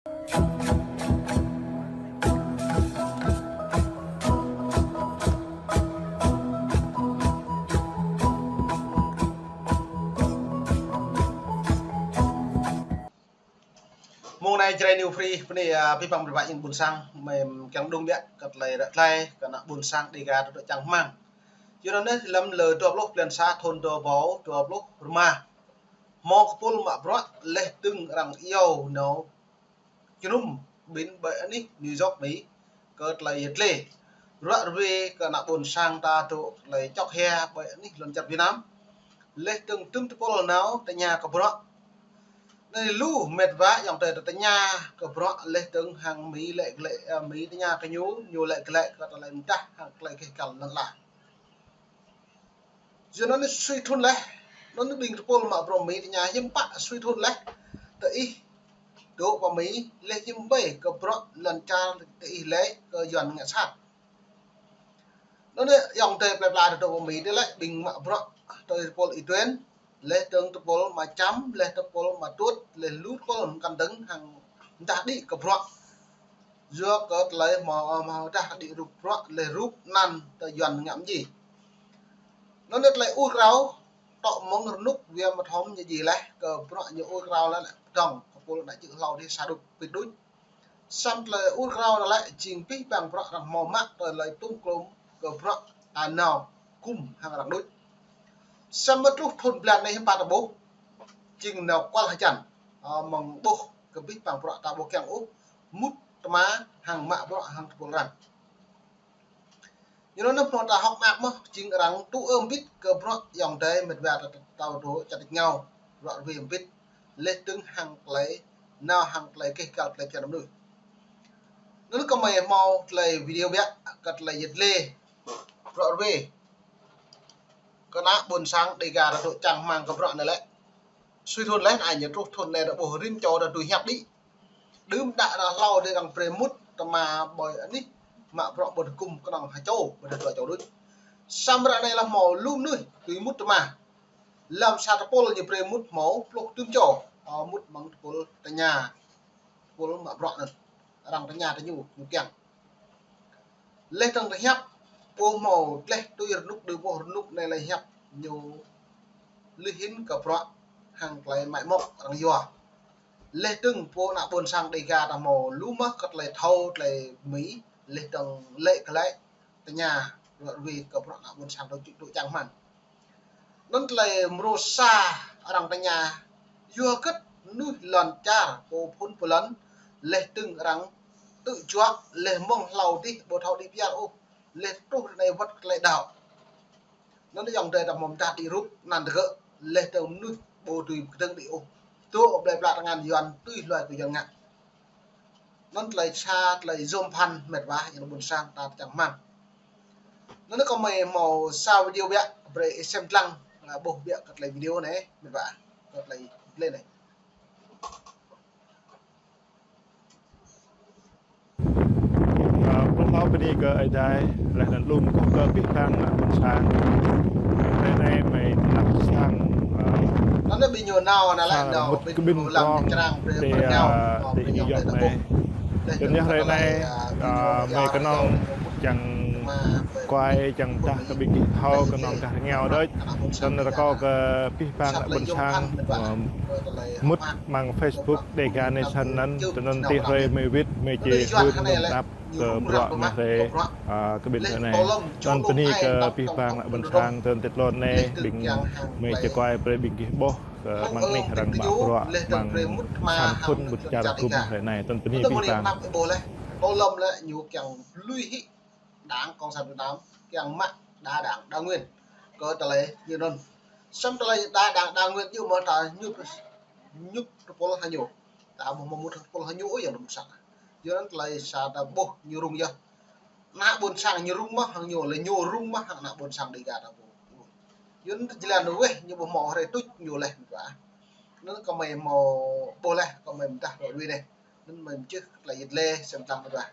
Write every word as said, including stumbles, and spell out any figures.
Mông anai Jrai New Free, bơni, a, abih bang ƀing ƀă yang ƀuôn sang, mơi kiăng đung biă kơ tơlơi ră tơlơi kơ ană ƀuôn sang Dêga ta dŏ čang rơmang. Yua anŭn lăm lơ dua pluh blan sa thun dua rơbâo dua pluh rơma. Hmâo kơpul mă bruă laih dơ̆ng arăng iâu nao jơnum ƀing ƀơi anih New York Mi kơ tơlơi yet lê. Ruă rơwe kơ ană ƀuôn sang ta dŏ tơlơi čŏk hia ƀơi anih lŏn čar Việt Nam. Laih dơ̆ng tơm tơpul nao tơña kơ bruă. Anai lu mĕt wa ayŏng adơi ta tơña kơ bruă laih dơ̆ng hăng Mi lĕ glaĭ, ơ, Mi tơña kơ ñu, ñu lĕ glaĭ kơ tơlơi mơdah hăng tơlơi keh kăl lŏn ala. Yua anŭn sui thun laih, anŭn ƀing tơpul mă bruă Mi tơña hiư̆m pă sui thun laih. Tơ ih dŏ pơ Mi, laih hiư̆m ƀai kơ bruă lŏn čar tơ ih lĕ kơ Yuan ngă sat. Anŭn ayŏng adơi plơi pla dŏ pơ Mi tơ lĕ ƀing mă bruă tơ tơpul Y Tuên, laih dơ̆ng tơpul Ma Čăm, laih tơpul Ma Tuôt, laih lu tơpul mơkăn dơ̆ng hăng mơdah đĭ kơ bruă. Yua kơ tơlơi hmâo, hmâo mơdah đĭ rup bruă, laih rup anăn tơ Yuan ngă mơji. Anŭn tơlơi ur krao, tŏ mơ̆ng rơnŭk wia mơthom ñu ji laih kơ bruă ñu ur krao laih lĕ pơdơ̆ng, kơpul ană čư̆ hlâo dih sa đŭt pit đuč. Samơ̆ tơlơi ur krao anŭn lĕ jing abih bang bruă arăng hmâo mă tơlơi tŭm klôm kơ bruă ta nao gum hăng arăng đuč. Samơ̆ truh thun blan anai hiư̆m pă ta ƀuh, jing nao kual hơjăn, ơ, mơ̆ng ƀuh kơ abih bang bruă ta ƀu kiăng ôh mŭt tơma hăng mă bruă hăng tơpul arăng. Ñu anŭn hmâo ta hŏk mơak mơ̆, jing arăng tŭ ơ mbĭt kơ bruă ayŏng adơi mĕt wa ta, ta, ta dŏ čar tač rơngiao, ruă rơwe mbĭt, laih dơ̆ng hăng tơlơi nao hăng tơlơi keh kăl tơlơi pơčan mơnuih. Anŭn kơmơi hmâo tơlơi video biă kơ tơlơi yet lê ruă rơwe kơ ană ƀuôn sang Dêga ta dŏ čang rơmang kơ bruă anai lĕ. Sui thun laih anai ñu truh thun anai ta ƀuh rĭm čô ta tui hiăp đĭ. Đưm đă arăng hlâo dih arăng brơi mŭt tơma ƀơi anih mă bruă ƀôn gum kơnơ̆ng ha čô, ƀơi dua čô đôč. Samơ̆ ră anai lăm hmâo lu mơnuih tui mŭt tơma. Lăm sa tơpul ñu brơi mŭt hmâo pluh tơm čô, ơ, mŭt mơ̆ng tơpul tơña, tơpul mă bruă anŭn. Arăng tơña tơ ñu, ñu kiăng. Laih dơ̆ng ta hiăp, ƀu hmâo tlaih tui rơnŭk đưm ôh, rơnŭk anai lĕ hiăp ñu lui hĭn kơ bruă hăng tơlơi mă mŏk arăng yua. Laih dơ̆ng pô ană ƀuôn sang Dêga ta hmâo lu mơ̆ kơ tơlơi thâo tơlơi Mi, laih dơ̆ng lĕ glaĭ tơña ruă rơwe kơ bruă ană ƀuôn sang dŏ čang rơmang. Anŭn tơlơi mrô sa arăng tơña, yua hơget mơnuih lŏn čar pô phŭn pô lŏn, laih dơ̆ng arăng tŭ juă, laih mơ̆ng hlâo dih ƀu thâo đĭ pơyơr ôh, laih truh anai wơ̆t tơlơi đaŏ. Anŭn ayŏng adơi ta hmâo mơdah đĭ rup anăn tơgơ̆, laih dơ̆ng mơnuih ƀu dưi kơdơ̆ng đĭ ôh. Dŏ blơi pla tơngan Yuan tui hluai kơ Yuan ngă. Anŭn tơlơi sa, tơlơi yôm phăn mĕt wa yang ƀuôn sang ta čang rơmang. Anŭn kơmơi hmâo sa video biă, brơi ih sem lăng, ƀuh biă kơ tơlơi video anai, mĕt wa, kơ tơlơi play anai. Ơ, kâo hlâo bơni kơ Ơi Adai, laih anŭn lŏm kơ abih bang ană ƀuôn sang. Hrơi anai mơi tơnap sang, ơ, anŭn ƀing ñu nao, anŭn lĕ sang nao, mŭt ƀing kơ ƀing ñu lăm kông črang, ƀing tê, ƀing ơ, nao, tê ƀing ñu New York anai. Laih anŭn hrơi anai, ơ, mơi kơnơ̆ng čang kuai, čang mơdah kơ ƀing gih thâo kơnơ̆ng gah rơngiao đôč. Anŭn rơkâo kơ abih bang ană ƀuôn sang, ơ, mŭt amăng Facebook Dega Nation anŭn, tui anŭn tih hrơi mơi wĭt, mơi či hưn lŏm đăp kơ bruă mơi hrơi, ơ, kơ ƀing hrơi anai. Anŭn bơni kơ abih bang ană ƀuôn sang, tui anŭn tih tơlơi anai, ƀing mơi či kuai brơi ƀing gih ƀuh, kơ amăng anih arăng mă bruă amăng sang thun ƀut čar gum hrơi anai. Tui anŭn bơni abih bang. Đảng Cộng sản Việt Nam kiăng mă đa đảng đa nguyên kơ tơlơi ñu anŭn. Samơ̆ tơlơi đa đảng đa nguyên ñu mơ̆ ta ñu, ñu tơpul ha ñu. Ta ƀu hmâo mŭt tơpul ha ñu ôh yang ƀuôn sang. Yua anŭn tơlơi sa ta ƀuh ñu rŭng yơh. Ană ƀuôn sang ñu rŭng mơ̆ hăng ñu, lĕ ñu rŭng mơ̆ hăng ană ƀuôn sang Dega ta ƀuh. Yua anŭn jơlan weh ñu ƀu hmâo hrơi tuč ñu laih mĕt wa. Anŭn kơmơi hmâo ƀuh laih, kơmơi mơdah ruă rơwe anai. Anŭn mơi mơčeh tơlơi yet lê sem lăng mĕt wa.